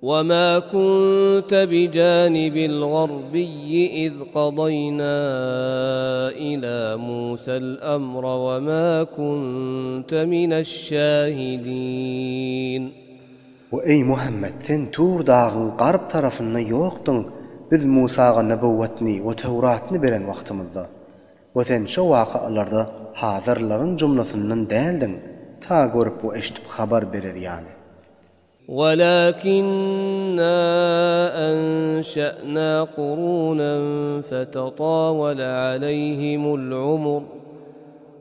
وما كنت بجانب الغربي إذ قضينا إلى موسى الأمر وما كنت من الشاهدين. We eý, Muhammet, sen Tur dagyň garp tarapynda ýokduň, biz Musaga nübüwwetni we Töwratny beren wagtymyzda. We sen şo wakalarda hazyrlaryň jumlasyndan däldiň, ta görüp we eşdip habar berer ýaly. ولكنا أنشأنا قرونا فتطاول عليهم العمر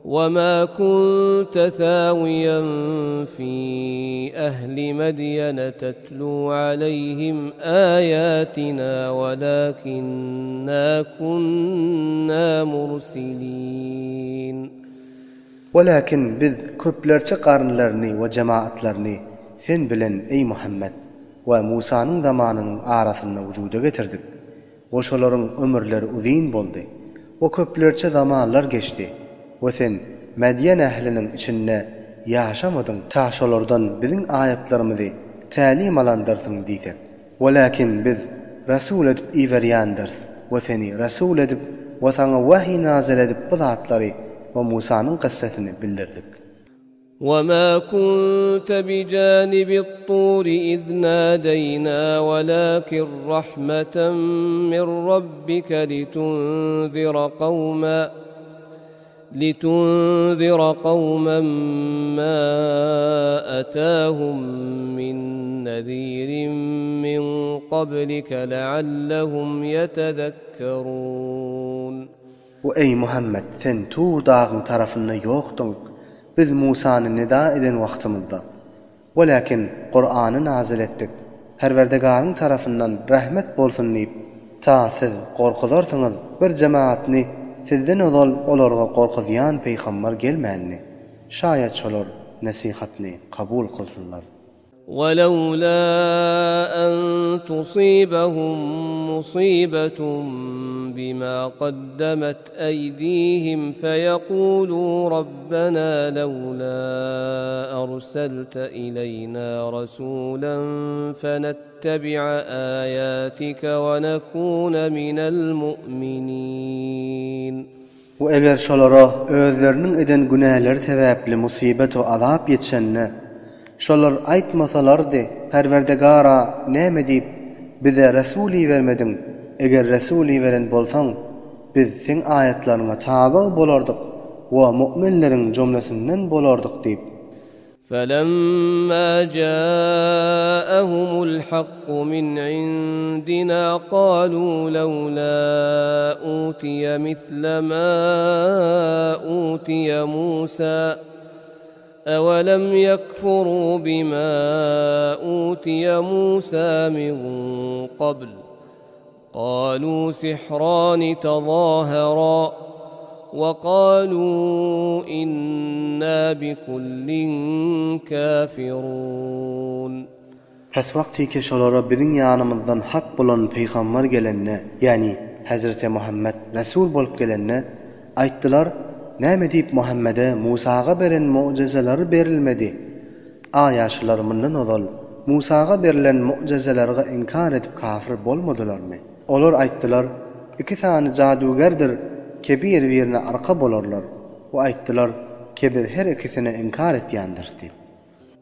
وما كنت ثاويا في أهل مدين تتلو عليهم آياتنا ولكنا كنا مرسلين. Walakin biz köplerçe garynlaryny we jemaatlaryny sen bilen, eý Muhammet, we Musanyň zamanynyň arasynda wujuda getirdik we şolaryň ömürleri uzyn boldy we köplerçe zamanlar geçdi we sen Medýen ähliniň içinde ýaşamadyň ta şolardan biziň aýatlarymyzy tälim alandyrsyň diýsek. Walakin biz Resul edip iberýändiris we seni Resul edip we saňa wahyý nazyl edip bu zatlary we Musanyň kyssasyny bildirdik. وما كنت بجانب الطور إذ نادينا ولكن رحمة من ربك لتنذر قوما لتنذر قوما ما أتاهم من نذير من قبلك لعلهم يتذكرون. We eý, Muhammet, sen Tur dagyň tarapynda ýokduň, biz Musany nida eden wagtymyzda. Welakin, Kurany nazyl etdik, Perwerdigaryň tarapyndan rehmet bolsun diýip, ta siz gorkuzarsyňyz bir jemaatny sizden ozal olarga gorkuzýan peýgambar gelmändi. Şaýat şolar nesihatny kabul kylsynlar. ولولا أن تصيبهم مصيبة بما قدمت أيديهم فيقولوا ربنا لولا أرسلت إلينا رسولا فنتبع آياتك ونكون من المؤمنين. We eger şolara özleriniň eden günäleri sebäpli musybet we azap ýetişende, şolar aýtmasalardy, Perwerdigara, näme diýip, bize resul ibermediň, eger resul iberen bolsaň, biz Seň aýatlaryňa tabyg bolardyk we mu'minleriň jumlasyndan bolardyk diýip. فلما جاءهم الحق من عندنا قالوا لولا أوتي مثل ما أوتي موسى أولم يكفروا بما أوتي موسى من قبل قالوا سحران تظاهرا وقالوا إنا بكل كافرون. Pes wagtyky şolara biziň ýanymyzdan hak bolan pygambar gelende, ýagny Hezreti Muhammet resul bolup gelende, aýtdylar, Näme diýip Muhammede Musaga beren mu'jezeleri berilmedi? Aýa şular mundan ozal Musaga berlen mu'jezelerge inkar edip kafir bolmadylarmy? Olar aýtdylar, Iki sany jadygärdir ke bir-birine arka bolarlar we aýtdylar ke biz her ikisine inkar etýändiris diýip.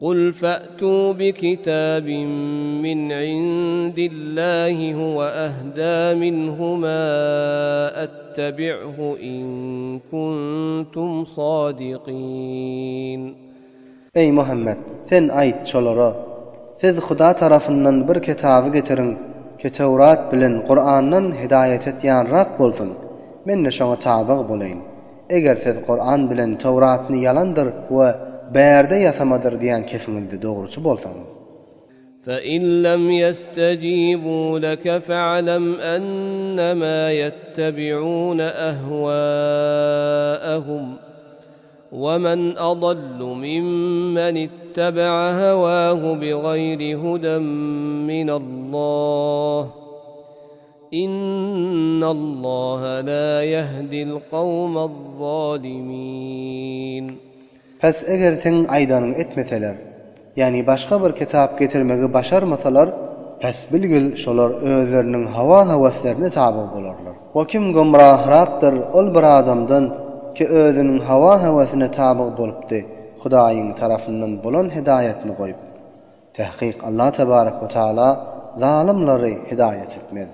قل فأتوا بكتاب من عند الله هو أهدى منهما أتبعه إن كنتم صادقين. Eý, Muhammet! Sen aýt, şolara, Siz Huda tarapyndan bir kitaby getiriň, ki Töwrat bilen Kurandan hidaýat etýänrak bolsun, men-de şoňa tabyg bolaýyn. Eger siz Kuran bilen Töwratny ýalandyr we bärde ýasamadyr diýen kefiňizde dogruçy bolsaňyz. فإن لم يستجيبوا لك فاعلم أنما يتبعون أهواءهم ومن أضل ممن اتبع هواه بغير هدى من الله إن الله لا يهدي القوم الظالمين. Pes eger seň aýdanyňy etmeseler, ýagny başga bir kitap getirmegi başarmasalar, Pes bilgil şolar özleriniň hawa-höweslerine tabyg bolarlar. We kim gümrahrakdyr ol bir adamdan ki özüniň hawa-höwesine tabyg bolupdy Hudaýyň tarapyndan bolan hidaýetni goýup. Tahkyk Allah tebarek we taala zalymlary hidaýet etmez.